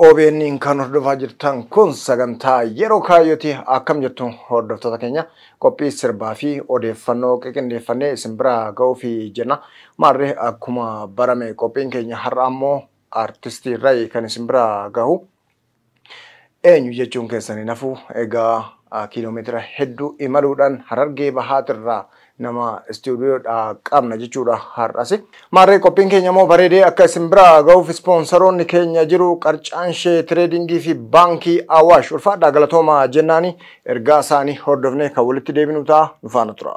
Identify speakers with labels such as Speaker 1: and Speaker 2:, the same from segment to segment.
Speaker 1: OBN kan hordofaa jirtan kun sagantaa yeroo kaayyooti. Akkam jirtu hordoftoota keenya, qophii sirbaa fi odeeffannoo qindeeffannee isin bira ga'uuf jenna. Maarree akkuma barame qophiin keenya har'a ammoo artistii irraa kan isin bira gahu. Eenyu jechuun keessan hin hafu. Egaa kiiloomeetira hedduu imaluudhaan Harargee Bahaatirraa nama istuudiyoodhaa qabna jechuudha har'as. Maarree qophiin keenya immoo bareedee akka isin bira gahuuf ispoonsaroonni keenya jiru Qarcaanshee Tireedingii fi Baankii Awaash ulfaadhaa galatoomaa jennaani ergaa isaanii hordofnee kan walitti deebinu ta'a, nu faana tura.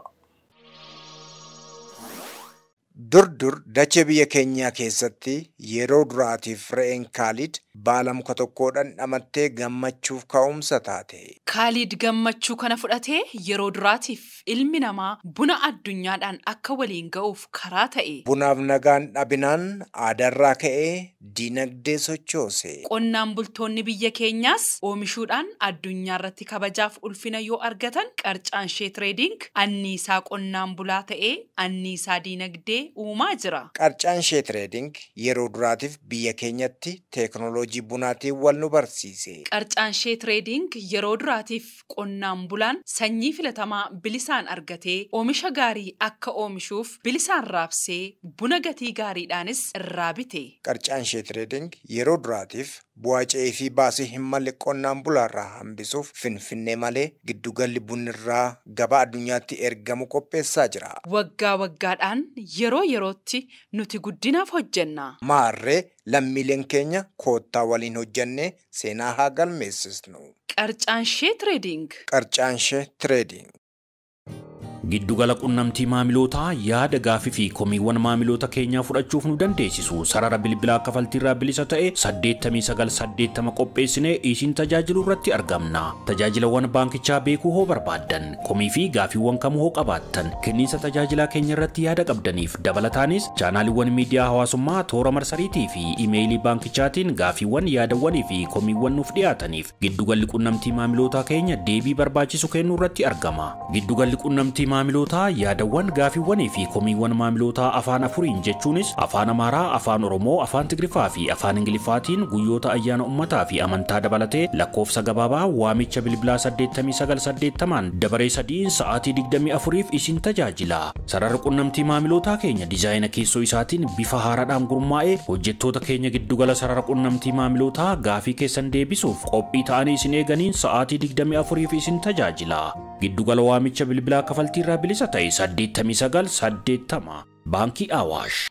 Speaker 1: Dur dur dachee biyya keenyaa keessatti yeroo duraatiif re'een Kaalid baala muka tokkoo dhandhamattee gammachuuf ka'umsa taate.
Speaker 2: Kaalid gammachuu kana fudhatee yeroo duraatiif ilmi namaa buna addunyaadhaan akka waliin ga'uuf karaa ta'e.
Speaker 1: Bunaaf nagaan dhabinaan aadaarraa ka'ee dinagdee sochoose.
Speaker 2: Qonnaan bultoonni biyya keenyaas oomishuudhaan addunyaa irratti kabajaaf ulfina yoo argatan Qarcaanshee Tireeding anniisaa qonnaan bulaa ta'ee anniisaa dinagdee uumaa jira.
Speaker 1: Qarcaanshee Tireeding yeroo duraatiif biyya keenyatti teeknooloojii bunaatiin wal nu barsiise.
Speaker 2: Qarcaanshee Tireeding yeroo duraatiif qonnaan bulaan sanyii filatamaa bilisaan argatee oomisha gaarii akka oomishuuf bilisaan raabsee buna gatii gaariidhaanis irraa bite.
Speaker 1: Qarcaanshee Tireeding yeroo duraatiif bu'aa ce'ii fi baasii hin malle qonnaan bulaarraa hambisuuf Finfinnee malee giddugalli bunirraa gabaa addunyaatti ergamu qopheessaa jira.
Speaker 2: Waggaa waggaadhaan yeroo yerootti nuti guddinaaf hojjenna.
Speaker 1: Maarree lammiileen keenya koottaa waliin hojjennee seenaa haa galmeessisnu.
Speaker 2: Qarcaanshee Tireeding.
Speaker 1: Qarcaanshee Tireeding.
Speaker 3: Giddugala qunnamtii maamilootaa yaada gaafii fi komiiwwan maamiloota keenyaa fudhachuuf nu dandeessisu sarara bilbilaa kafaltiirraa bilisa ta'e 8980 qopheessinee isin tajaajiluu irratti argamna. Tajaajilawwan baankichaa beekuu hoo barbaaddan, komii fi gaafiiwwan kamuu hoo qabaattan, kenniinsa tajaajilaa keenya irratti yaada qabdaniif dabalataanis chaanaaliiwwan miidiyaa hawaasummaa toora marsariitii fi imeeyilii baankichaatiin gaafiiwwan, yaadawwanii fi komiiwwan nuuf dhiyaataniif giddugalli qunnamtii maamilootaa keenya deebii barbaachisu kennuu irratti argama. Giddugalli qunnamtii maamilootaa yaadawwan, gaafiiwwanii fi komiiwwan maamilootaa afaan afuriin jechuunis afaan Amaaraa, afaan Oromoo, afaan Tigriffaa fi afaan Ingiliffaatiin guyyoota ayyaana uummataa fi amantaa dabalatee lakkoofsa gabaabaa waamicha bilbilaa 8980 dabaree sadiin sa'aatii 24f isin tajaajila. Sararri qunnamtii maamilootaa keenya diizaayina keessoo isaatiin bifa haaraadhaan gurmaa'ee hojjettoota keenya giddugala sarara qunnamtii maamilootaa gaafii keessan deebisuuf qophii ta'anii isin eeganiin sa'aatii 24f isin tajaajila. Giddugala waamicha bilbilaa kafaltiirraa bilisa ta'e 8980 Baankii Awaash.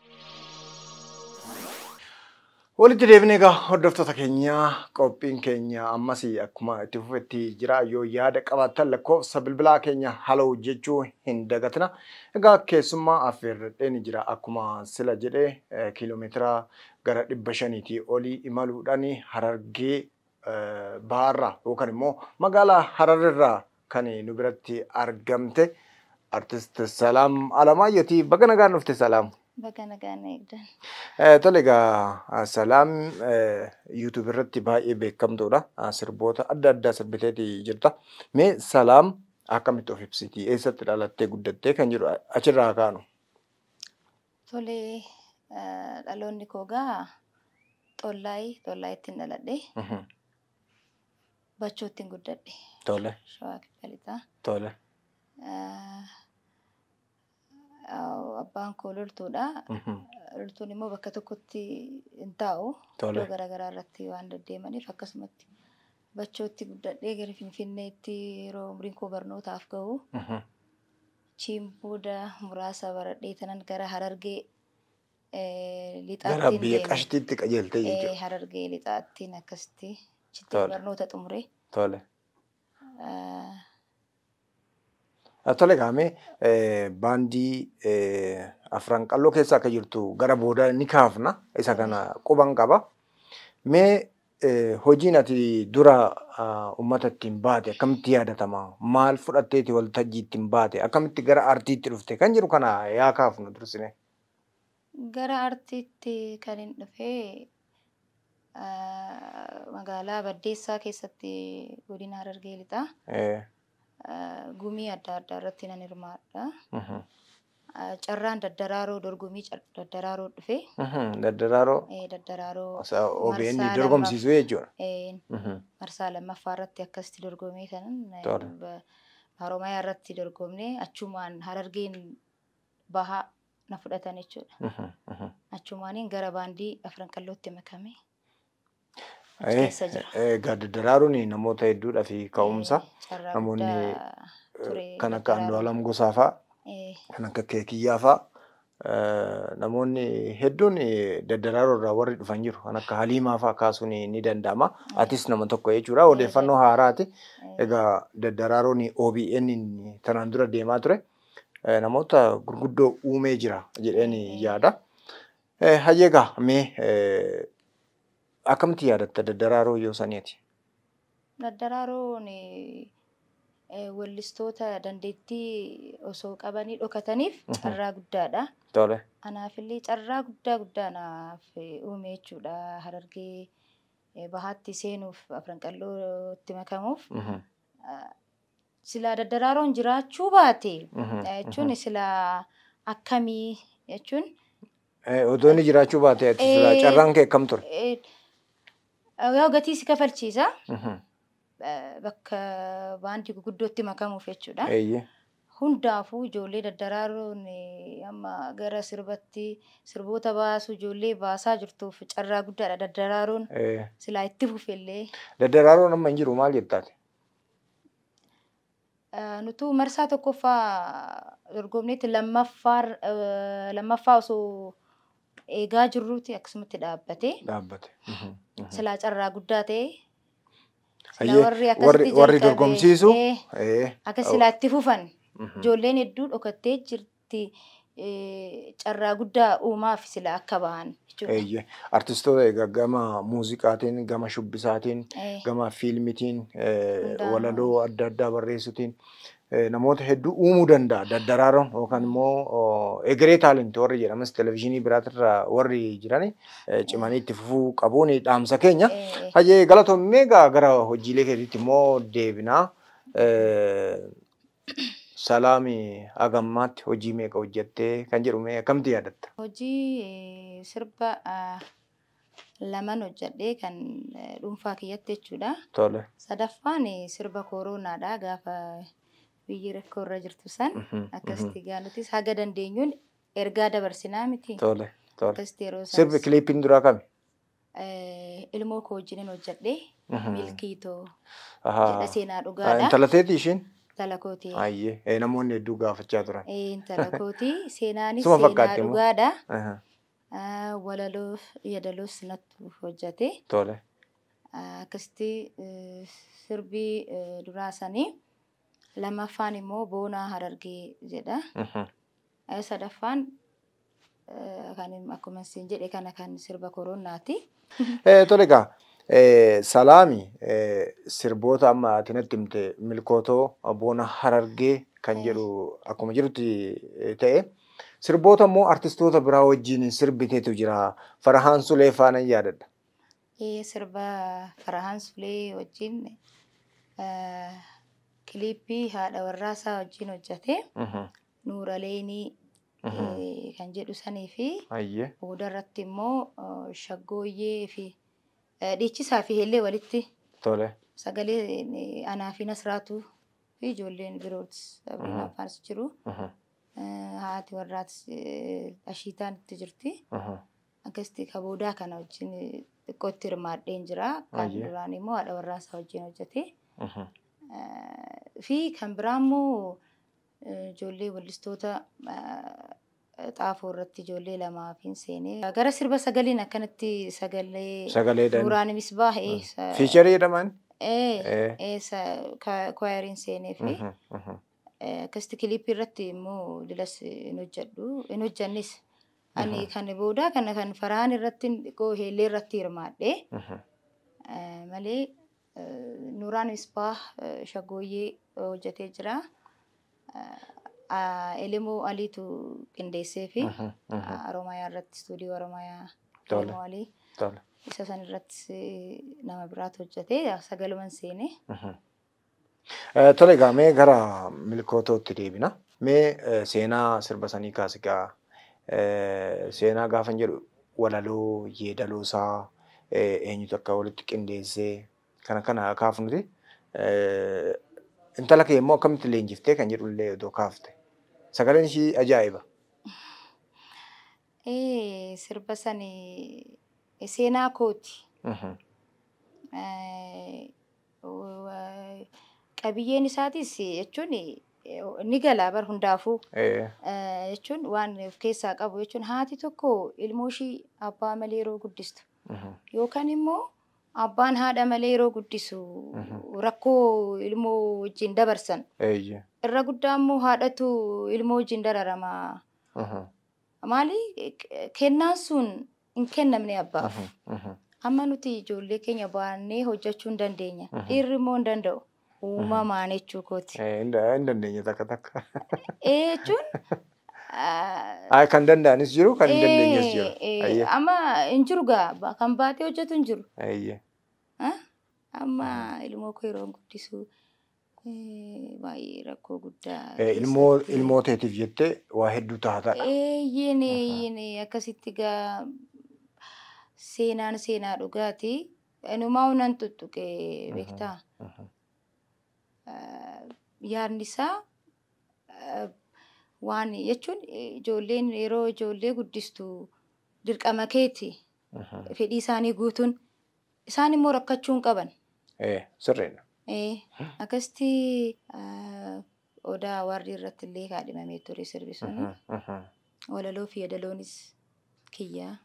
Speaker 1: Walitti deebinee egaa hordoftoota keenya, qophiin keenya ammas akkuma itti fufetti jira. Yoo yaada qabaattan lakkoofsa bilbilaa keenya haloo jechuu hin dagatina. Egaa keessummaa affeerradheen jira, akkuma sila jedhee kiiloomeetira gara 500 olii imaluudhaan Harargee Bahaarraa yookaan immoo magaalaa Hararrirraa kan nu biratti argamte artist Salaam Alamaayyooti. Baga nagaan dhufte, Salaam.
Speaker 4: Baga nagaan eegdan.
Speaker 1: Tole egaa, Salaam YouTube irratti baay'ee beekamtuudha. Sirboota adda addaa sirbiteeti jirta. Mee Salaam akkamitti of ibsiti? Eessatti dhalattee guddattee kan jiru achirraa kaanu?
Speaker 4: Tole, dhaloonni koo gaa Xollaayi ittiin dhaladhe. Bachoottiin guddadhe. Shawaa Kibba Lixaa. Abbaan koo loltuudha. Loltuun immoo bakka tokkotti hin taa'u. Iddoo garaagaraa irratti waan deddeemaniif akkasumatti Bachootti guddadhee gara Finfinneetti yeroo umriin koo barnootaaf gahu. Achiin booda muraasa baradhee tanan gara Harargee
Speaker 1: Gara
Speaker 4: Lixaattiin
Speaker 1: biyya
Speaker 4: deeme.
Speaker 1: qashtiitti qajeeltee jechuudha.
Speaker 4: Harargee Lixaattiin akkasitti achitti barnoota xumure.
Speaker 1: Tole, gaamee baandii Afran Qalloo keessa akka jirtu gara booda ni kaafna. Isa kana quban qaba. Mee hojiin ati dura uummata ittiin baate akkamitti yaadatama? Maal fudhatteeti waltajjii ittiin baate? Akkamitti gara artiitti dhufte? Kan jiru kana yaa kaafnu dursine.
Speaker 4: Gara artiitti kan hin dhufee magaalaa Baddeessaa keessatti, godina Harargee Lixaa. Gumii adda addaa irratti nan hirmaadha. Carraan Daddaraaroo dorgommii Daddaraaroo dhufe.
Speaker 1: Daddaraaroo.
Speaker 4: Daddaraaroo.
Speaker 1: OBN dorgomsiisuu jechuudha.
Speaker 4: Marsaa lammaffaa irratti akkasitti dorgomee kanan Oromiyaa irratti dorgomnee achumaan Harargeen bahaa na fudhatan jechuudha. Achumaaniin gara baandii Afran Qallootti makame.
Speaker 1: Egaa Daddaraaroon namoota hedduudhaa fi ka'umsa namoonni kan akka Andu'aalam Gosaa fa'aa kan akka Keekiyyaa fa'aa namoonni hedduun Daddaraaroo irraa warri dhufan jiru. Kan akka Haliimaa fa'aa kaasuun ni danda'ama. Atis nama tokko jechuudha. Odeeffannoo haaraati. Egaa Daddaraaroon OBN tanaan dura deemaa ture. Namoota gurguddoo uumee jira jedheen yaada. Hayyee egaa mee akkamitti yaadatta Daddaraaroo yoo saniiti?
Speaker 4: Daddaraaroon weellistoota dandeettii osoo qabanii dhokataniif carraa guddaadha.
Speaker 1: Tole.
Speaker 4: Anaafillee carraa guddaa naaf uume jechuudha. Harargee bahaatti seenuuf Afran Qallootti makamuuf. Silaa Daddaraaroon jiraachuu baate jechuun silaa akkamii jechuun.
Speaker 1: Odoo inni jiraachuu baate silaa carraan kee akkam ture?
Speaker 4: Yaa gatii si kafalchiisa. Bakka baandii guguddootti makamuuf jechuudha. Hundaafuu ijoollee Daddaraaroon amma gara sirbatti sirboota baasu ijoollee baasaa jirtuuf carraa guddaadha Daddaraaroon. Silaa itti fufellee.
Speaker 1: Daddaraaroon amma hin jiru maal jettaati?
Speaker 4: Nutuu marsaa tokkoffaa dorgomneetti lammaffaa osoo eegaa jirruuti akkasumatti dhaabbate.
Speaker 1: Dhaabbate.
Speaker 4: Silaa carraa guddaa ta'e.
Speaker 1: Warri dorgomsiisu.
Speaker 4: Akka silaa itti fufan ijoolleen hedduu dhokattee jirti carraa guddaa uumaaf silaa akka bahan jechuudha.
Speaker 1: Artistoota egaa gama muuziqaatiin, gama shubbisaatiin, gama fiilmitiin, walaloo adda addaa barreessuutiin namoota hedduu uumuu danda'a. Daddaraaroon yookaan immoo egeree taalentii warri jedhamas televezyiinii biraatirra warri jiran cimanii itti fufuu qabuun dhaamsa keenya. Hayyee galatoomnee egaa gara hojiilee keetiitti immoo deebinaa. Salaami hagammaatti hojii meeqa hojjettee kan jedhu mee akkamitti yaadatta?
Speaker 4: Hojii sirba laman hojjedhee kan dhuunfaa kiyyatti jechuudha.
Speaker 1: Tole.
Speaker 4: Sadaffaan sirba kooronaadha gaafa biyyi rakkoo irra jirtu san akkasitti gaanutis haga dandeenyuun ergaa dabarsinaa miti.
Speaker 1: Tole. Tole.
Speaker 4: Akkasitti yeroo
Speaker 1: Sirbi kiliipiin duraa kami?
Speaker 4: Ilmoo koo wajjinin hojjedhee Milkiitoo jedha seenaa dhugaadha.
Speaker 1: Intala teeti ishiin?
Speaker 4: Intala kooti.
Speaker 1: Ayyee namoonni hedduu gaafachaa turan.
Speaker 4: Intala kooti seenaanis seenaa dhugaadha. Walaloo yeedaloos natti hojjete.
Speaker 1: Tole.
Speaker 4: Akkasitti sirbii duraa sanii lammaffaan immoo Boonaa Harargee jedha. Sadaffaan kan akkuma isin jedhe kana kan sirba koronaati.
Speaker 1: Tole egaa Salaami sirboota amma ati natti himte Milkootoo Boona Harargee kan jedhu akkuma jirutti ta'e sirboota immoo artistoota biraa wajjin sirbiteetu jira. Farahaan Sulee faana yaadadha.
Speaker 4: Sirba Farahaan Sulee wajjin kiliippii haadha warraasaa wajjin hojjete. Nuuraleenii kan jedhu sanii fi booda irratti immoo Shaggooyyee fi dhiichisaa fi hellee walitti sagalee anaa fi Nasraatu fi ijoolleen birootis afaanis jiru. Haati warraatis ashiitaan itti jirti. Akkasitti ka boodaa kana wajjin xiqqootti hirmaadheen jira. Kan duraan immoo haadha warraasaa wajjin hojjete. Fi kan biraa immoo ijoollee weellistoota xaafoo irratti ijoollee lamaaf hin seenee. Gara sirba sagaleen akkanatti sagalee Nuuraan Misbaah.
Speaker 1: Fiicharii jedhaman?
Speaker 4: Kwaayeriin seenee fi akkasitti kiliippii irratti immoo dilas hin hojjedhu hin hojjennis. Ani kan boodaa kana kan Farahaan irratti xiqqoo heellee irratti hirmaadhe malee Nuuraan Misbaah Shaggooyyee hojjetee jira. Elemoo Aliitu qindeessee fi Oromiyaa irratti istuudiyoo Oromiyaa Elemoo Alii isa san irratti nama biraatu hojjete sagaluman seenee.
Speaker 1: Tole egaa mee gara milkootootti deebina. Mee seenaa sirba sanii kaasigaa seenaa gaafan jedhu walaloo yeedaloo isaa eenyutu akka walitti qindeessee kana kana kaafnuti. Intala kee immoo akkamitti leenjiftee kan jedhu illee odoo kaafte. Sagaleen ishii ajaa'iba.
Speaker 4: Sirba sanii seenaa kooti. Qabiyyeen isaatis jechuun ni gala bar hundaafuu jechuun waan of keessaa qabu jechuun haati tokko ilmoo ishii abbaa malee yeroo guddistu yookaan immoo abbaan haadha malee yeroo guddisu rakkoo ilmoo wajjin dabarsan. Irra guddaa immoo haadhatu ilmoo wajjin dararama. Maali kennaan sun hin kennamne abbaaf. Amma nuti ijoollee keenya baannee hojjechuu hin dandeenya. Dhiirri immoo hin danda'u. Uumamaan jechuu kooti.
Speaker 1: Hin dandeenya takka takka.
Speaker 4: Jechuun.
Speaker 1: Kan danda'anis jiru kan hin dandeenyes jiru.
Speaker 4: Amma hin jiru gaa kan baatee hojjetu hin jiru. Amma ilmoo koo yeroo guddisu baay'ee rakkoo guddaa.
Speaker 1: Ilmoo teetiif jettee waa hedduu taataadha.
Speaker 4: Eeyyeen akkasitti gaa seenaan seenaa dhugaati. Inumaa nan tuttuqe beektaa. Yaadni isaa waan jechuun ijoolleen yeroo ijoollee guddistu dirqama keeti. Fedhii isaanii guutuun isaan immoo rakkachuu hin qaban.
Speaker 1: Sirriidha.
Speaker 4: Akkasitti odaa warri irratti illee kaadhimamee ture sirbi suni. Walaloo fi yeedaloonis kiyyaa.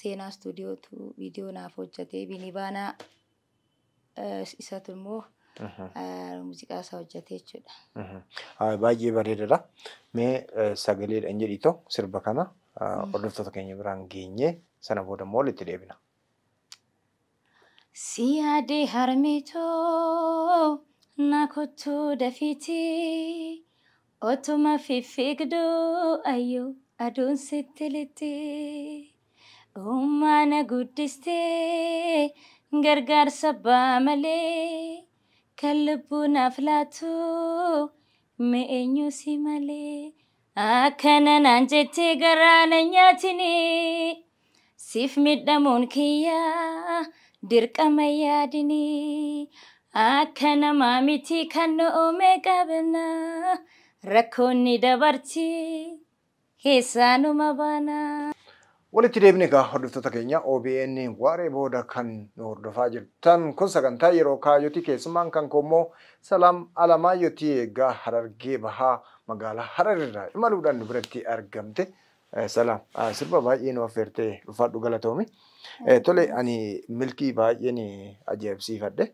Speaker 4: Seenaa istuudiyootu viidiyoo naaf hojjetee Binibaanaa isatu immoo muuziqaa isaa hojjetee jechuudha.
Speaker 1: Baay'ee bareedaadha. Mee sagaleedhaan jedhiitoo sirba kana hordoftoota keenya biraan geenyee sana booda immoo walitti deebina.
Speaker 4: Si yaadee harmeetoo na kottuu dafiitii otuma fiffiigduu ayyoo aduun sitti lixxi. Uumaa na guddistee gargaarsa abbaa malee kan lubbuu naaf laatu mee eenyu si malee akkana naan jettee garaa na nyaatini siif miidhamuun kiyyaa dirqama yaadini akka namaa miti kan nu uume qabna rakkoonni dabarti keessaanuma baana.
Speaker 1: Walitti deebine egaa hordoftoota keenya OBN waaree booda kan nu hordofaa jirtan kun sagantaa yeroo kaayyooti keessumaan kan koommoo Salaam Alamaayyooti egaa Harargee Bahaa magaalaa Hararirraa imaluudhaan nu biratti argamte. Salaam sirba baay'ee nu affeertee dhufaadhu galatoomi. Tole ani milkii baay'een ajaa'ibsiifadhe.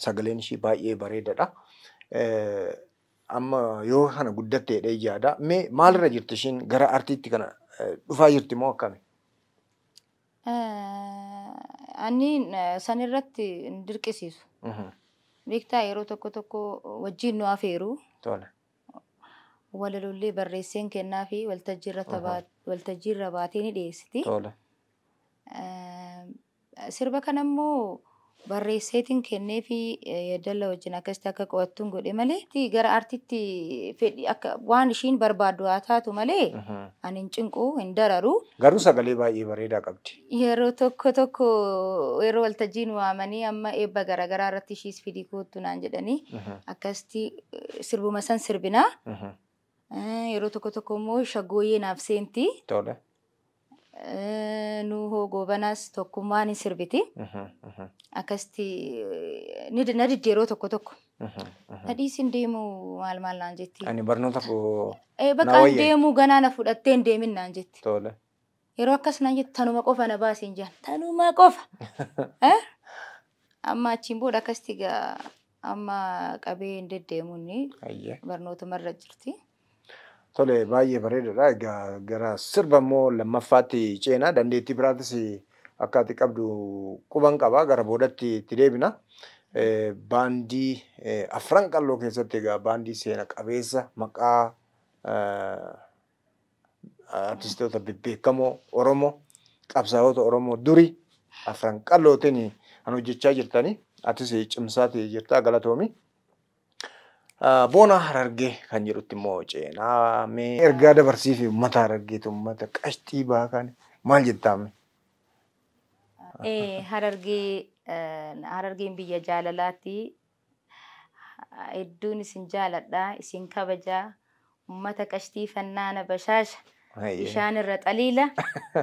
Speaker 1: Sagaleen ishii baay'ee bareedaadha. Amma yoo kana guddatteedha yaada. Mee maalirra jirti ishiin gara artiitti kana dhufaa jirti moo akkami?
Speaker 4: Ani san irratti hin dirqisiisu. Beektaa yeroo tokko tokko wajjin nu afeeru.
Speaker 1: Tole.
Speaker 4: Walalollee barreesseen kennaa fi waltajjiirra baatee ni dhiyeessiti.
Speaker 1: Tole.
Speaker 4: Sirba kana immoo barreesseetiin kennee fi yeedala wajjin akkasitti akka qo'attuun godhe malee gara artiitti fedhii akka waan ishiin barbaaddu haa taatu malee ani hin cinqu hin dararu.
Speaker 1: Garuu sagalee baay'ee bareedaa qabdi.
Speaker 4: Yeroo tokko tokko yeroo waltajjiin waamanii amma eebba garaagaraa irratti ishiis fidii koottu naan jedhanii akkasitti sirbuma san sirbinaa. Yeroo tokko tokko immoo shaggooyyee naaf seenti.
Speaker 1: Tole.
Speaker 4: Nuhoo goobanaas tokkummaan hin sirbiti. Akkasitti na didde yeroo tokko tokko. Nadhiis hin deemu maal maal naan jetti.
Speaker 1: Ani barnoota koo
Speaker 4: Bakka hin deemu ganaa na fudhattee hin deemin naan jetti.
Speaker 1: Tole.
Speaker 4: Yeroo akkas naan jetti tanuma qofa na baasee hin jiran. Tanuma qofa. Amma achiin booda akkasitti gaa amma qabee hin deddeemuun barnootumarra jirti.
Speaker 1: Tole baay'ee bareedaadha. Egaa gara sirba immoo lammaffaatti ceenaa dandeettii biraatis akka ati qabdu quban qaba. Gara boodatti itti deebina. Baandii Afran Qalloo keessatti egaa baandii seena qabeessa maqaa artistoota bebbeekamoo Oromoo qabsaa'ota Oromoo durii Afran Qallootiin kan hojjechaa jirtani. Atis cimsaati jirta galatoomi. Boona Harargee kan jedhutti immoo ceenaa mee ergaa dabarsii fi uummata Harargeetu uummata qashxii baakan maal jettaame?
Speaker 4: Harargee Harargeen biyya jaalalaati. Hedduun isin jaaladha, isin kabajaa, uummata qashxii fannaana bashaasha. Bishaan irra xaliila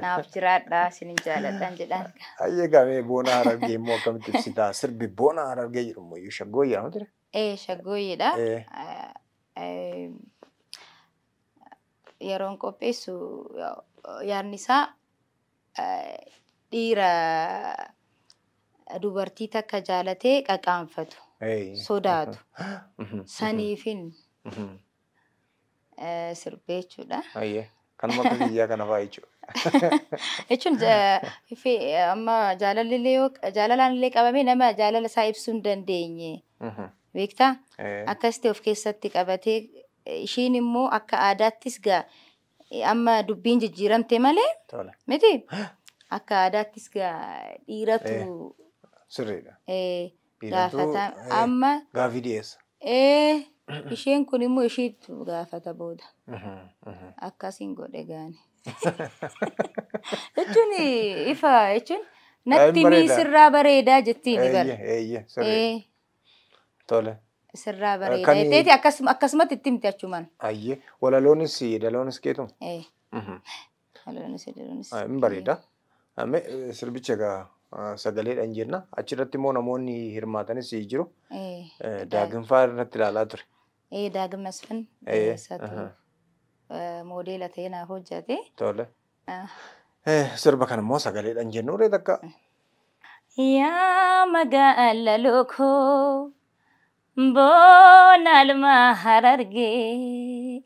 Speaker 4: naaf jiraadha isin jaaladhaan jedhaan.
Speaker 1: Ayyee gaamee Boona Harargee immoo akkamitti ibsitaa? Sirbi Boona Harargee jedhamu iyyuu shaggoo jedhamu ture.
Speaker 4: Shaggooyyeedha. Yeroon qopheessu yaadni isaa dhiira dubartii takka jaalatee qaqaanfatu sodaatu saniifin sirbee jechuudha.
Speaker 1: Kanuma akka biyyaa kana fa'aa jechuudha.
Speaker 4: Jechuun amma jaalalaan illee qabamee nama jaalala isaa ibsuu hin dandeenye. Beektaa? Akkas ta'e of keessatti qabatee ishiin immoo akka aadaattis gaa amma dubbiin jijjiiramte malee miti akka aadaattis gaa dhiiratu
Speaker 1: sirriidha.
Speaker 4: Gaafata amma
Speaker 1: gaafii dhiyeessa.
Speaker 4: Isheen kun immoo ishiitu gaafata booda. Akkasiin godhe gaani. Jechuun ifa jechuun natti mii sirraa bareedaa jettiin bara.
Speaker 1: Sirrii. Tole.
Speaker 4: Sirraa bareedaa jetteeti akkasumatti itti himti achumaan.
Speaker 1: Ayyee walaloonis daloonis keetu.
Speaker 4: Walaloonis daloonis.
Speaker 1: Hin bareeda. Sirbicha egaa sagaleedhaan jenna. Achirratti immoo namoonni hirmaatanis jiru. Daagim fa'aa irratti ilaalaa ture.
Speaker 4: Daagim Masfin isatu moodeela ta'ee naaf hojjate.
Speaker 1: Tole. Sirba kana immoo sagaleedhaan jennu ree takka.
Speaker 4: Yaa magaala lookoo boona almaa Harargee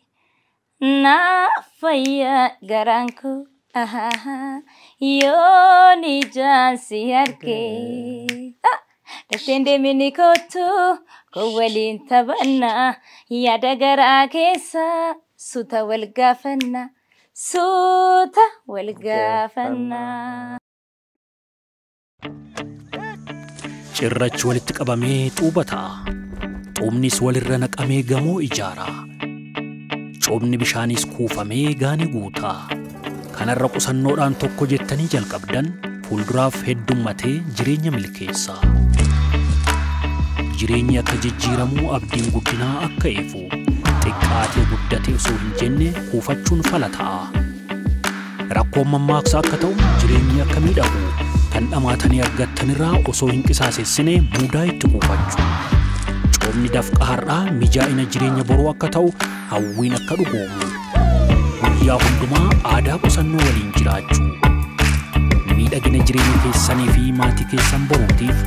Speaker 4: naaf fayyaa garaan koo. Yoon ijaan si argee dafteen deemini kootu koo waliin taphannaa yaada garaa keessa suuta wal gaafannaa suuta wal gaafannaa.
Speaker 3: Cirrachi walitti qabamee xuuba ta'a. Xuubnis walirra naqamee gamoo ijaara. Coobni bishaanis kuufamee gaanii guuta. Kanarra qusannoodhaan tokko jettanii jalqabdan fuulduraaf heddummatee jireenya milkeessa. Jireenyi akka jijjiiramuu abdiin guddinaa akka eefu xiqqaatee guddatee osoo hin jenne kuufachuun fala ta'a. Rakkoon mammaaksa akka ta'u jireenyi akka miidhagu kan dhamaatanii argattanirraa osoo hin qisaasessine mudaa itti kuufachuu. Coobni dafqa har'aa mijaa'ina jireenya boruu akka ta'u hawwiin akka dhugoomu. Guyyaa hundumaa aadaa qusannoo waliin jiraachuu. Miidhagina jireenya keessanii fi maatii keessan boruutiif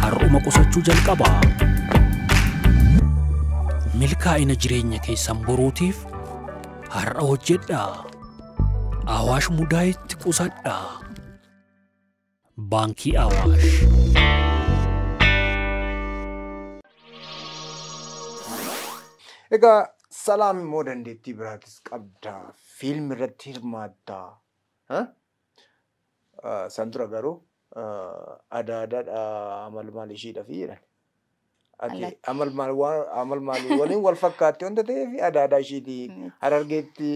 Speaker 3: har'uma qusachuu jalqabaa. Milkaa'ina jireenya keessan boruutiif har'a hojjedhaa. Awaash mudaayitti qusadhaa. Baankii Awaash.
Speaker 1: Egaa Salaam immoo dandeettii biraatis qabda. Fiilmi irratti hirmaatta. San dura garuu adaadaadha amal maal ishiidha fi jedhan. Ati amal maal waliin wal fakkaatti wanta ta'eef adaadaa ishiiti Harargeetti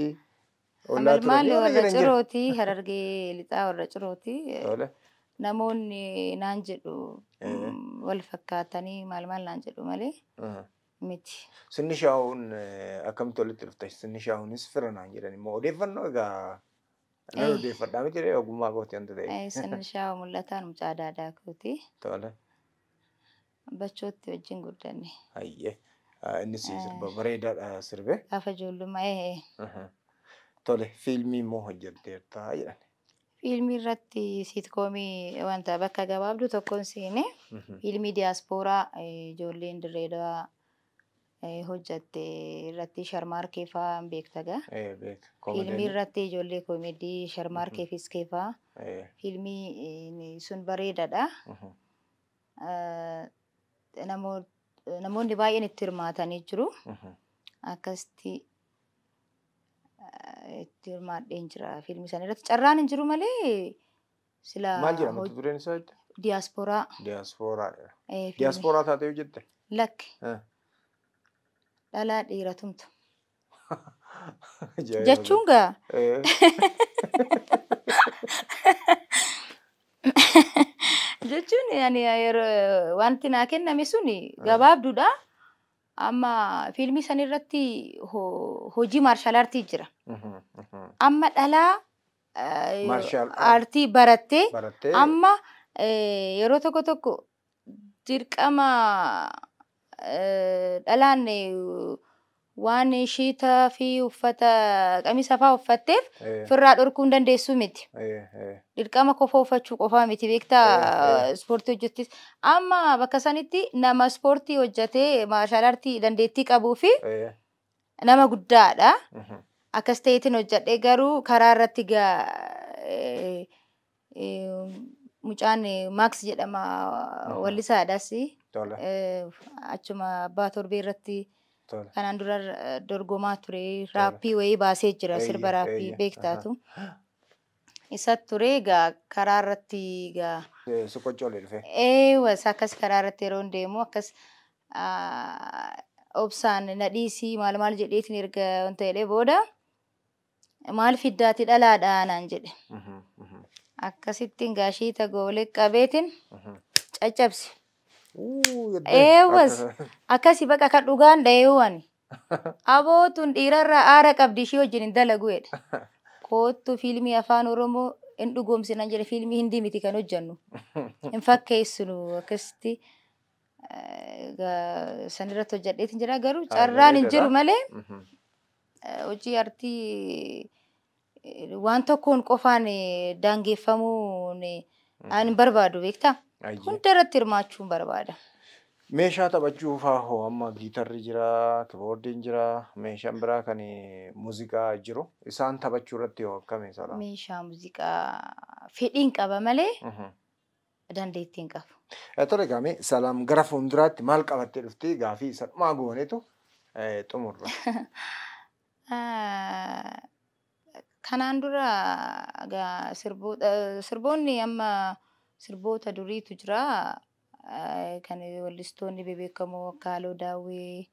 Speaker 4: ollaa ture. Amal maal warra cirooti Harargee lixaa warra cirooti. Namoonni naan jedhu wal fakkaatanii maal maal naan jedhu malee. Miti.
Speaker 1: Sinni shaa'uun akkamitti walitti dhufte? Sinni shaa'uunis fira naan jedhan immoo odeeffannoo egaa nan odeeffadhaa miti ogummaa kooti wanta ta'e.
Speaker 4: Sinni shaa'u mul'ataan mucaa adaadaa kooti.
Speaker 1: Tole.
Speaker 4: Bachootti wajjin guddanne.
Speaker 1: Hayyee. Innis sirba bareedaadha sirbe.
Speaker 4: Gaafa ijoollummaa.
Speaker 1: Tole fiilmii immoo hojjetteerta jedhan.
Speaker 4: Fiilmii irratti siitkoomii wanta bakka gabaabduu tokkoon seene fiilmii diyaaspooraa ijoolleen Dirree Dawaa hojjatte irratti Sharmaarkee fa'aa beekta gaa. Fiilmii irratti ijoollee koomedii Sharmaarkee fi Iskee fa'aa. Fiilmii sun bareedaadha. Namoonni baay'een itti hirmaatanii jiru. Akkasitti itti hirmaadheen jira fiilmii sana irratti. Carraan hin jiru malee sila.
Speaker 1: Maal jedhama mata dureen isaa?
Speaker 4: Diyaaspooraa.
Speaker 1: Diyaaspooraa. Diyaaspooraa taatee hojjette?
Speaker 4: Lakki. Dhalaa dhiira tumtu. Jechuun gaa. Jechuun yeroo wanti naa kenname suni gabaabduudha. Amma fiilmii san irratti hojii maarshaal aartii jira. Amma dhalaa aartii barattee amma yeroo tokko tokko dirqama dhalaan waan shiitaa fi uffata qamisa fa'aa uffatteef firraa dhorkuu hin dandeessu miti. Dirqama kofoo uffachuu qofaa miti beektaa ispoortii hojjettis. Amma bakka sanitti nama ispoortii hojjetee maarshaal aartii dandeettii qabuu fi nama guddaadha. Akkas ta'eetiin hojjedhee garuu karaa irratti mucaan Maaks jedhama wallisaadhaas. Achuma abbaa torbee irratti kanaan dura dorgomaa ture raappii wayii baasee jira sirba raappii beektaatu. Isa ture egaa karaa irratti egaa.
Speaker 1: Soqoccoolee dhufe.
Speaker 4: Eewas akkas karaa irratti yeroo deemu akkas obsaan na dhiisii maal maal jedheetiin erga wanta jedhee booda maal fiddaati dhalaadhaa naan jedhe. Akkasittiin gaashiita goolee qabeetiin caccabse. Eewas akkasii bakka kan dhugaan dha'eewwan abootuun dhiirarraa aara qabdi ishee wajjin hin dalagu jedha. Koottu fiilmii afaan Oromoo hin dhugoomsinan jedhe fiilmii hindii miti kan hojjennu hin fakkeessinu akkasitti sanirratti hojjedheetiin jira garuu carraan hin jiru malee hojii aartii waan tokkoon qofaan daangeffamuun ani hin barbaadu beektaa. Hunda irratti hirmaachuun barbaada.
Speaker 1: Meeshaa taphachuu fa'aa hoo amma giitarri jira, kiboordiin jira, meeshaan biraa kan muuziqaa jiru. Isaan taphachuu irratti hoo akkamii Salaam?
Speaker 4: Meeshaa muuziqaa fedhiin qaba malee dandeettii hin qabu.
Speaker 1: Tole gaamee Salaam gara fuulduraatti maal qabattee dhuftee gaafii isa dhumaa goonetu xumurra.
Speaker 4: Kanaan dura sirboonni amma sirboota duriitu jira kan wallistoonni bebeekamoo akka Haaloo Daawwee,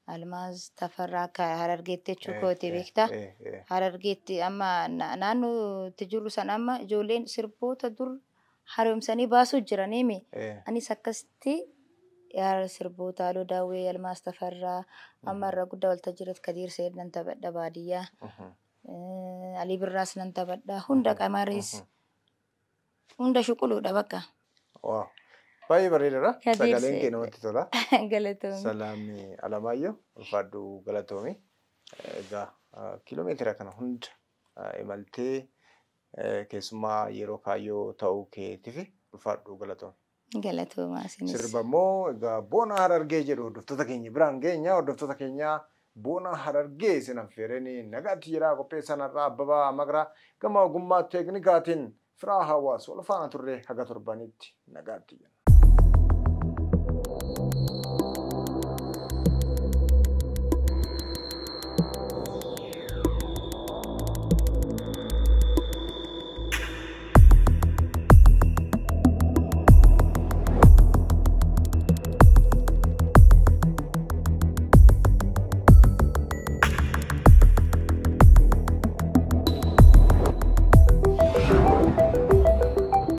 Speaker 4: Almaaz Tafarraa akka Harargeetti jechuu kooti beektaa. Harargeetti amma naannoo itti jirru sana amma ijoolleen sirboota dur haaromsanii baasuu jiraniimi. Anis akkasitti sirboota Haaloo Daawwee, Almaaz Tafarraa amma irra guddaa waltajjii irratti Kadiir Seed nan taphadha baadiyyaa. Alii Birraas nan taphadha hunda Qamaris. Hunda shuquluudha bakka.
Speaker 1: Baay'ee bareedaadha. Sagaleen kee namatti tola.
Speaker 4: Galatoomi.
Speaker 1: Salaam Alamaayyoo ulfaadhu galatoomi. Egaa kiiloomeetira kana hunda imaltee keessumaa yeroo kaayyoo ta'uu keetiif ulfaadhu galatoomi.
Speaker 4: Galatoomaa isinis.
Speaker 1: Sirba immoo egaa Boona Harargee jedhu hordoftoota keenya biraan geenya hordoftoota keenya Boona Harargee isin affeeranii nagaatti jedhaa qopheessan irraa Abbabaa Maqraa gama ogummaa teeknikaatiin firaa hawaasa wal faana turre haga torbanitti nagaatti jenna.